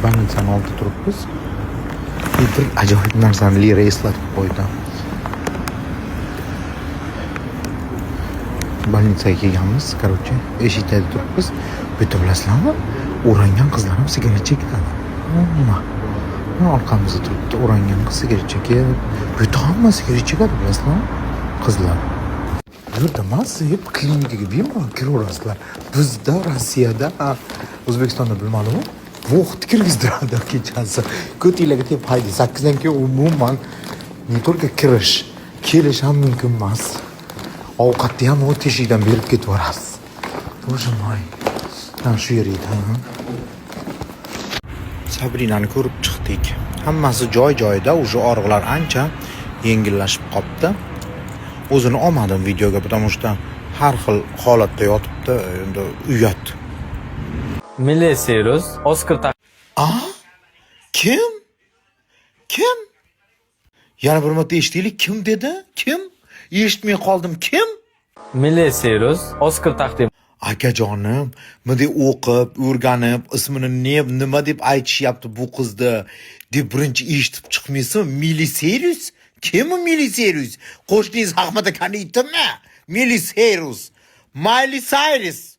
Больница ni oldida turibmiz. И bir ajoyib narsani Lira eslatib qo'ydi. Больница ga kelganmiz, короче, eshik tagida turibmiz. Bu yerda, bilasizlarmi, o'rangan qizlar ham sigaret chekadi. Umuman. Mana, orqamizda turibdi, o'rangan qiz sigaret chekib. Bu yerda hamma sigaret chekadi, bilasizlarmi? Qizlar. Bu yerda mazza yeb klinikaga bemalol kiraverasizlar. Bizda Rossiyada, O'zbekistonda bilmadim, vaqt kirgizdiradi kechasi. Ko'tinglarga tep haydi. 8dan keyin umuman не только kirish, kelish ham mumkin emas. Ovqatni ham u teshikdan berib ketib yuborasiz. Боже мой. Mana shu yer edi. Ha. Sabrinani ko'rib chiqdik. Hammasi joy joyida, уже og'riqlar ancha yengillashib qolibdi. O'zini olmadim videoga, потому что har xil holatda yotibdi, endi uyat. Miley Cyrus Oscar A? Kim? Kim? Yana bir marta eshitaylik, kim dedi? Kim? Eshitmay qoldim, kim? Miley Cyrus Oscar taqdim Akajonim, bunday o'qib, o'rganib, ismini ne, nima deb aytishyapti bu qizni deb birinchi eshitib chiqmaysizmi? Miley Cyrus? Kim u Miley Cyrus? Qo'shningiz Ahmad akani itimi? Miley Cyrus. Miley Cyrus.